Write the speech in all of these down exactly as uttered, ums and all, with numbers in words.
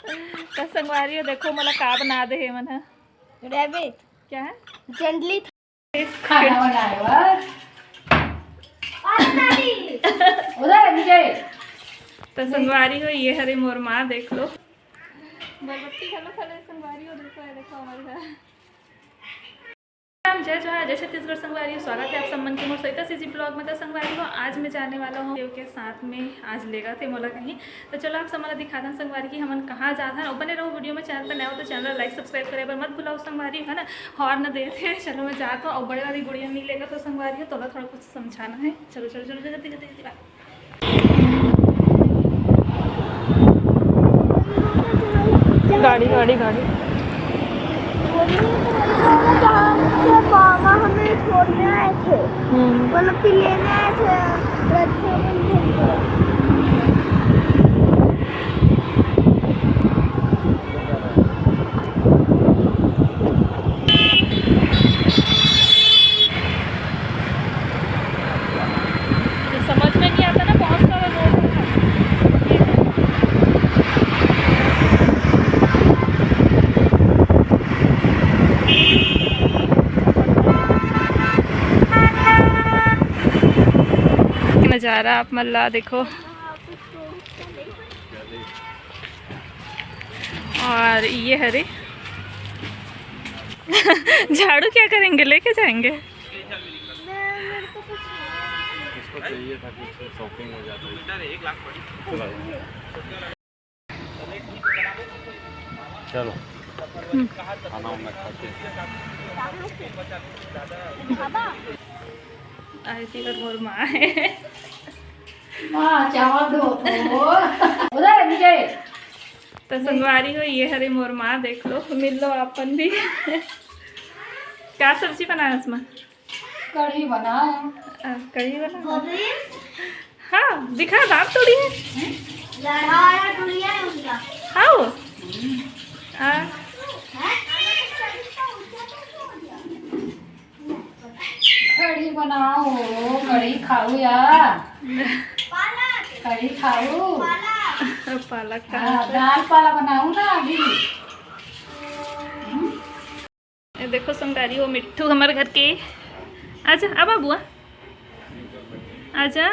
तो संगवारी हो, देखो मोला का बना दे हे मन ह। रैबिट। क्या है? जंडली। खाना बनाए बर। उधर विजय। तो संगवारी हो, ये हरे मोर माँ, देख लो। बरबट्टी घलो खा ले संगवारी हो, देखो, ये देखो हमारे घर। राम, जय जोहार, जय छत्तीसगढ़ संगवारी हो, स्वागत है आप सब मन के मोर सविता सीजी ब्लॉग में। तो संगवारी हो, आज मैं जाने वाला हूँ देव के साथ में, आज लेगा थे मोला कहीं। तो चलो आप सब मन ला दिखा दें संगवारी कि हमन कहाँ जात हन। और बने रहो वीडियो में, चैनल पर नया हो तो चैनल ला लाइक सब्सक्राइब करे बर मत भुलाओ संगवारी हो, है ना। हॉर्न दे थे। चलो मैं जात हूँ, और बड़े वाली गुड़िया नहीं लेगा तो संगवारी हो, तोला थोड़ा कुछ समझाना है। चलो चलो चलो, जल्दी जल्दी जल्दी, बाय। गाड़ी गाड़ी गाड़ी। मामा हमें छोड़ने आए थे। हम्म। मतलब कि लेने आए थे रक्षाबंधन को। समझ में नहीं आता ना, बहुत सारा रोड है। नज़ारा आप मन ला देखो। और ये हरे झाड़ू क्या करेंगे, लेके जाएंगे। इसको चाहिए था कि इससे शॉपिंग हो जाती। चलो। खाना वाना खाते हैं। आरती कर मोर माँ है। माँ चावल दो तो। उधर विजय। तो संगवारी हो, ये हरे मोर माँ, देख लो, मिल लो अपन भी। क्या सब्जी बनाया उसमें? कढ़ी बनाए। आ, कढ़ी बना। हाँ, दिखा, दांत थोड़ी है। लड़ा टुड़िया है उनका। हाँ। आ, कढ़ी बनाओ, कढ़ी खाऊ या। कढ़ी खाऊ। पालक का हाँ, दाल पाला बनाऊ ना अभी। ये देखो संगवारी हो, मिट्ठू हमारे घर के। आजा, आ बाबुआ, आजा।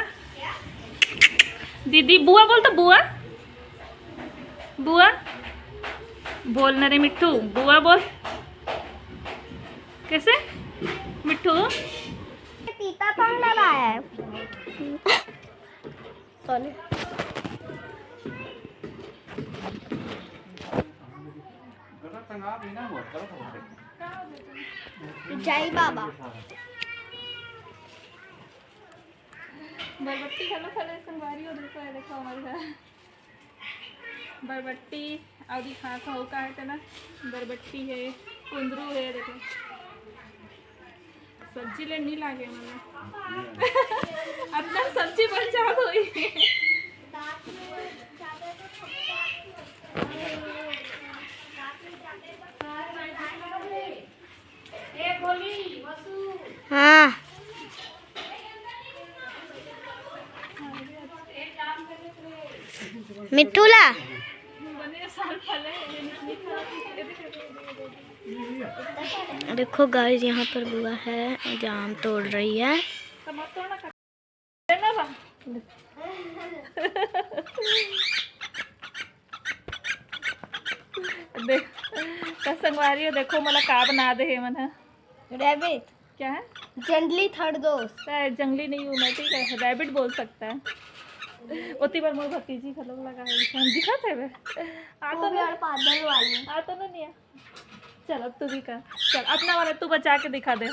दीदी, बुआ बोल तो, बुआ, बुआ बोल ना रे मिट्ठू, बुआ बोल। कैसे मिट्ठू? पीता पान लगाया है। जय बाबा। बरबट्टी घलो खा ले संगवारी हो, देखो, ये देखो हमारे घर बरबट्टी। अउ दिखात हव का है ना, बरबट्टी है, कुंदरू है, देखो। सब्जी ले नहीं लागे मतलब। अपना सब्जी बन जात होई। हाँ। मिट्ठू ला। देखो गाइस, यहाँ पर बुआ है, जाम तोड़ रही है। देख, तो संगवारी हो, देखो मोला का बना दे हे मन ह। रैबिट। क्या है? जंगली थर्ड दोस्त। शायद जंगली नहीं हूँ मैं, ठीक है, रैबिट बोल सकता है। ओती बार मोर भतीजी घलो लगा है, दिखत है बे। आ तो वो भी ना, और पागल वाली। आ तो ना नहीं है। चल अब तू भी कर, चल अपना वाला तू बचा के दिखा दे।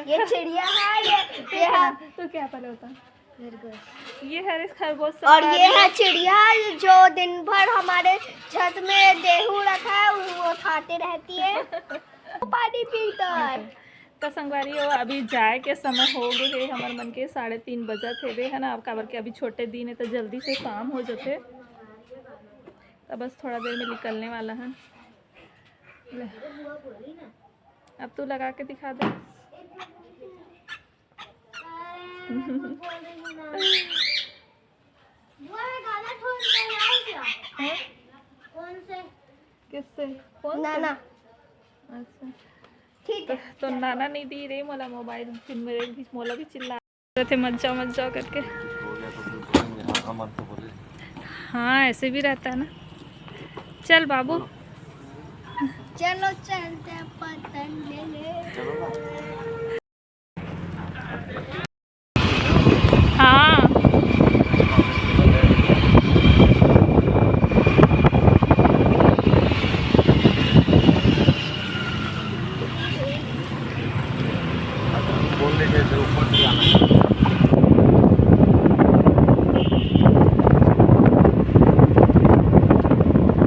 ये चिड़िया है, ये ये है। तू क्या पहले होता? मेरे को। ये है खरगोश और सफारी। ये है चिड़िया जो दिन भर हमारे छत में देहू रखा है, वो खाते रहती है। वो पानी पीता है। तो संगवारी हो, अभी जाए के समय हो गए है, हमर मन के साढ़े तीन बजत हेबे, है ना। अब काबर के अभी छोटे दिन है तो जल्दी से काम हो जथे। तो बस थोड़ा देर में निकलने वाला है। ले, अब तू लगा के दिखा दे। कौन ना से? ना अच्छा। ठीक है। तो नाना नहीं दी रे मोला मोबाइल, फिर मेरे भी, मोला भी चिल्ला रहे थे, "मत जाओ, मत जाओ" करके। हो गया तो फिर बोलेंगे, हाँ, हमारे तो बोले। हाँ, ऐसे भी रहता है ना। चल बाबू। चलो चलते हैं पतंग लेने। चलो ना।